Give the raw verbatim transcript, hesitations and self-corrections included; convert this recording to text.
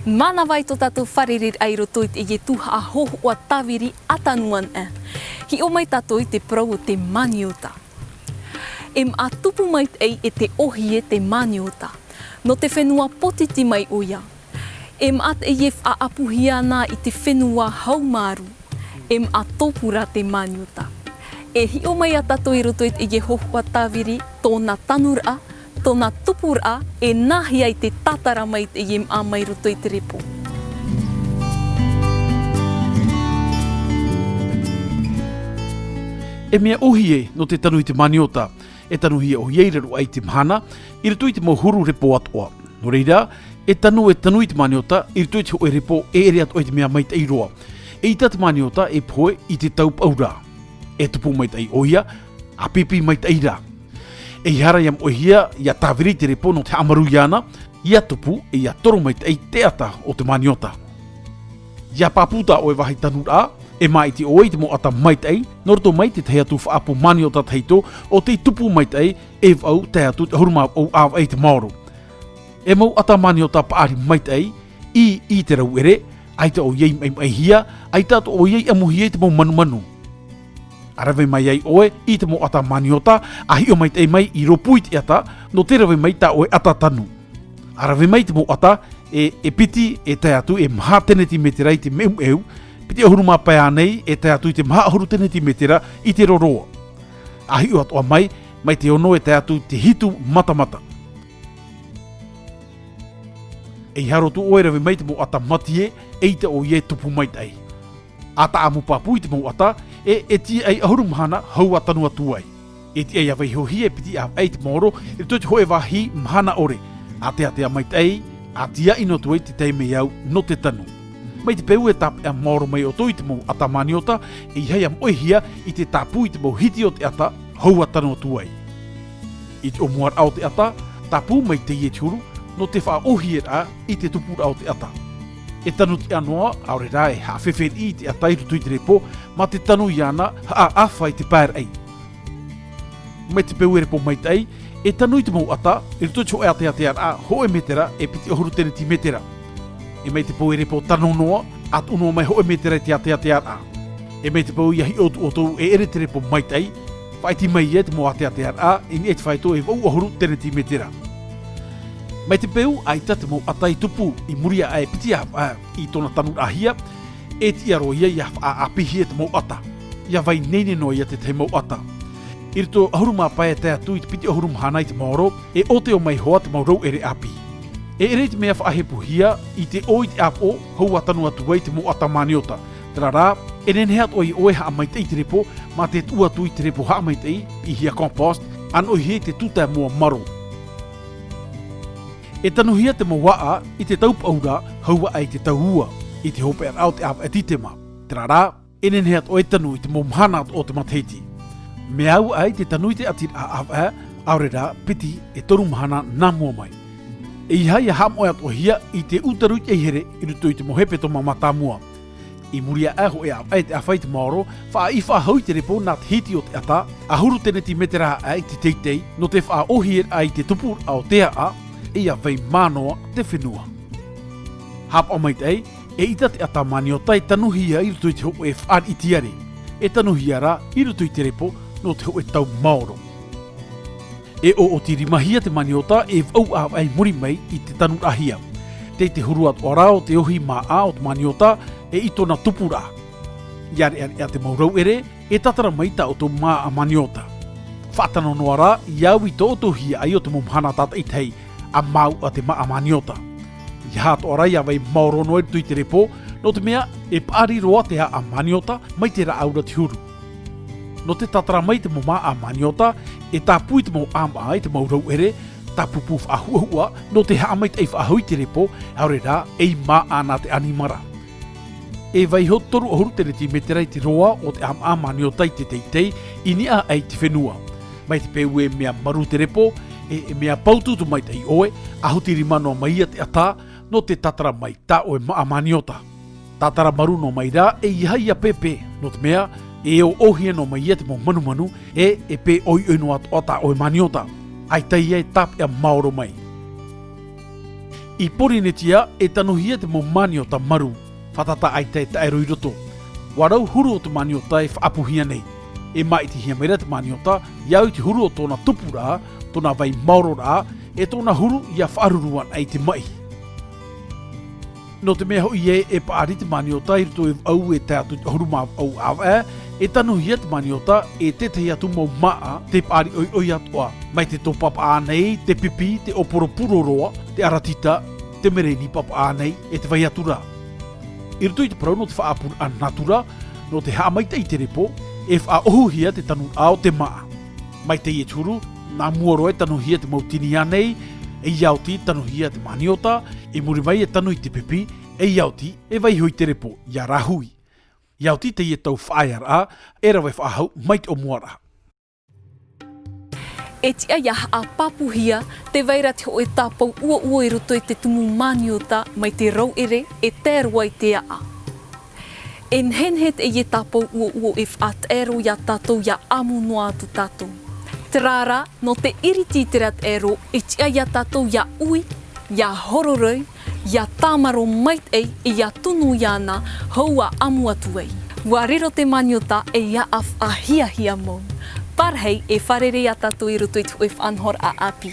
Mānava i tō tātou fārereiraʻa i roto i teie tuhaʻa hōhoʻa tāviri ʻātanuraʻa. Hiʻo mai tātou i te parau o te maniota. E māʻa tupu maitaʻi e te ʻōhie te maniota. Nō te fenua pōtiti mai ʻoia. E māʻa teie e faʻaʻapuhia ana i te fenua haumārū. E māʻa tōpū rā te maniota. E hiʻo mai ā tātou i roto i teie hōhoʻa tāviri, tōna tanuraʻa, tōna tupuraʻa, e nāhea i te tātara mai teie māʻa mai roto i te repo. E mea ʻōhie nō te tanu i te maniota, e tanuhia ʻoia i raro aʻe i te mahana, i roto i te mau huru repo atoʻa. Nō reira, e tanu, e tanu i te maniota i roto i te hōʻē repo e ʻere atoʻa i te mea maitaʻi roa. E ʻita te maniota e pohe i te taupaʻu rā. E tupu maitaʻi ʻoia, ʻa pīpī maitaʻi rā. ʻEiaha rā ʻia moʻehia ʻia tāviri i te repo nō te haʻamaru iāna, ʻia tupu, e ʻia toro maitaʻi te ʻata o te maniota. ʻIa pāpū tā ʻoe vāhi tanuraʻa, e māʻiti ʻoe i te mau ʻata maitaʻi, nō roto mai i te tahi atu faʻaʻapu maniota tahito, ʻo tei tupu maitaʻi, e vaʻu tae atu i te ʻahuru mā vaʻu ʻāvaʻe i te maoro. E mau ʻata maniota paʻari maitaʻi, ʻī, ʻī te rauʻere, ʻaita ʻoia i maʻimaʻihia, ʻaita atoʻa ʻoia i ʻamuhia i te mau manumanu. ʻA rave mai ai ʻoe i te mau ʻata maniota, ʻa hiʻo maitaʻi mai i rōpū i te ʻata, nō te rave mai tā ʻoe ʻata tanu. ʻA rave mai i te mau ʻata, e, e piti, e tae atu, e maha tenetimetera i te meumeu, piti ʻahuru mā pae ānei, e tae atu i te maha ʻahuru tenetimetera i te roroa. ʻA hiʻo atoʻa mai, mai te ono e tae atu i te hitu matamata. ʻEiaha roa atu ʻoe e rave mai i te mau ʻata matie, eʻita ʻoia e tupu maitaʻi. ʻA tāʻamu pāpū i te mau ʻata, e, e tīaʻi ʻahuru mahana hou ʻa tanu atu ai. E tiʻa ʻia vaihohia e piti ʻāvaʻe i te maoro, i roto i te hōʻē vāhi mahana ʻore. ʻA teatea maitaʻi, ʻa tiaʻi noa atu ai i te taime au nō te tanu. Mai te peu e tāpeʻa maoro mai ʻoutou i te mau ʻata maniota, ʻeiaha ʻia moʻehia i te tāpū i te mau hiti o te ʻata, hou ʻa tanu atu ai. I te ʻōmuaraʻa o te ʻata, tāpū mai teie te huru, nō te faʻaʻōhieraʻa i te tupuraʻa o te ʻata. E tanu tiʻa noa, ʻaore rā e haʻafefe riʻi i te ʻata i roto i te repo, mā te tanu iāna, haʻaʻāfa i te paeraʻi. Mai te peu e repo maitaʻi, e tanu i te mau ʻata, i roto i te hōʻē ʻāteatearaʻa, hōʻē metera, e piti ʻahuru tenetimetera. E mai te peu e repo tano noa, ʻa tuʻu noa mai hōʻē metera i te ʻāteatearaʻa. E mai te peu ʻia hiʻo atu ʻoutou e ʻere te repo maitaʻi, faʻaiti mai ia te mau ʻāteatearaʻa, i niʻa i te faito e vaʻu ʻahuru tenetimetera. Mai te peu, ʻaita te mau ʻata i tupu, i muri aʻe e piti ʻāvaʻe i tōna tanuraʻahia, e tiʻa roa ia ʻia faʻaʻāpīhia te mau ʻata. ʻIa vai ineine noa ia te tahi mau ʻata. I roto ʻahuru mā pae e tae atu i te piti ʻahuru mahana i te maoro, e ʻōteo mai hoʻi te mau rauʻere ʻāpī. E ʻere i te mea faʻahepohia i te ʻō i te ʻāpoʻo, hou ʻa tanu atu ai te mau ʻata maniota. Terā rā, e nehenehe atoʻa ia ʻoe e haʻamaitaʻi i te repo, mā te tuʻu atu i te repo haʻamaitaʻi, ʻīhia compost, ʻa noʻohia i te tūtae moa maro. E tanuhia te mau ʻāʻa i te taupaʻu rā, hou aʻe i te tauua, i te hopeʻaraʻa o te ʻāvaʻe Tītema. Terā rā, e nehenehe atoʻa e tanu i te mau mahana atoʻa o te matahiti. Mea au aʻe i te tanu i te ʻatiraʻa ʻāvaʻe, ʻaore rā, piti e toru mahana nā mua mai. ʻEiaha ʻia haʻamoʻe atoʻahia i te ʻūtaru i te ʻaihere i roto i te mau hepetoma mātāmua. I muri aʻe hōʻē ʻāvaʻe e te ʻāfa i te maoro, faʻaʻī faʻahou i te repo nā te hiti o te ʻata, ʻahuru tenetimetera aʻe i te teitei, nō te faʻaʻōhieraʻa i te tupuraʻa o te ʻāʻa, e ʻia vai mā noa te fenua. Haʻapaʻo maitaʻi, eʻita te ʻata maniota e tanuhia i roto i te hōʻē faʻariʻi tiare. E tanuhia rā i roto i te repo nō te hōʻē tau maoro. E ʻoʻoti rimahia te maniota e vaʻu ʻāvaʻe i muri mai i te tanuraʻahia. Tei te huru atoʻa rā o te ʻōhie māʻa o te maniota e i tōna tupuraʻa. ʻIa reʻareʻa te mau rauʻere, e tātara mai tā ʻoutou māʻa maniota. Faʻatano noa rā, ʻia au i tōʻoutou hiaʻai o te mau mahana tātaʻitahi, ʻa māuʻa te māʻa maniota. ʻEiaha atoʻa rā ʻia vai maoro noa i roto i te repo, nō te mea, e paʻari roa te ʻāʻa maniota mai te rāʻau ra te huru. Nō te tātara mai te mau māʻa maniota, e tāpū i te mau ʻāmaʻa i te mau rauʻere, tāpūpū faʻahuʻahuʻa, nō te haʻamaitaʻi faʻahou i te repo, ʻaore rā, ei māʻa nā te ʻanimara. E vaiho toru ʻahuru tenetimetera i te roa o te ʻāmaʻa maniota i te teitei, i niʻa aʻe i te fenua. Mai te peu e mea marū te repo, e, e mea pāutuutu maitaʻi ʻoe, ʻa huti rima noa mai ia te ʻata, nō te tātara mai tā ʻoe māʻa maniota. Tātara marū noa mai rā, ʻeiaha ʻia pēpē, nō te mea, e ʻoʻohia noa mai ia te mau manumanu, e, e pē ʻoiʻoi noa atoʻa tā ʻoe maniota. ʻAita ia e tāpeʻa maoro mai. I Pōrīnetia, e tanuhia te mau maniota marū, fātata ʻaita e taʻero i roto. ʻUa rau huru o te maniota e faʻapuhia nei. E māʻitihia mai ra te maniota, ʻia au i te huru o tōna tupuraʻa, tōna vai maororaʻa, e tōna huru ʻia faʻaruru anaʻe i te maʻi. Nō te mea hoʻi ē, e paʻari te maniota i roto i te vaʻu e tae atu i te ʻahuru mā vaʻu ʻāvaʻe, e tanuhia te maniota e tētahi atu mau māʻa, tē paʻari ʻoiʻoi atoʻa, mai te tōpapa ānei, te pipi, te ʻōporo puroroa, te ʻaratita, te mereni papa ānei, e te vai atu ra. I roto i te parau nō te faʻaʻapuraʻa nātura, nō te haʻamaitaʻi i te repo, e faʻaʻohuhia te tanuraʻa o te māʻa. Mai teie te huru, nā mua roa e tanuhia te mau tini ānei, e ʻia oti e tanuhia te maniota, i muri mai e tanuhia te pipi, e ʻia oti e vaiiho i te repo ʻia rāhui. ʻIa oti teie tau faʻaearaʻa, e rave faʻahou mai te ʻōmuaraʻa. E tiʻa ʻia haʻapāpūhia tē vai ra te hōʻē tāpau ʻuoʻuo i roto i te tumu maniota mai te rauʻere e tae roa i te aʻa. E nehenehe teie tāpau ʻuoʻuo e faʻataʻero ia tātou ʻia ʻamu noa atu tātou. Terā rā, nō te ʻiriti i terā taʻero, e tiʻa ia tātou ʻia ui, ʻia horoi, ʻia tāmaro maitaʻi, ʻia tunu iāna, hou ʻa ʻamu atu ai. ʻUa riro te maniota ei aʻa faʻahiahia mau. Pārahi e fārerei ia tātou i roto i te hōʻē faʻanahoraʻa ʻāpī.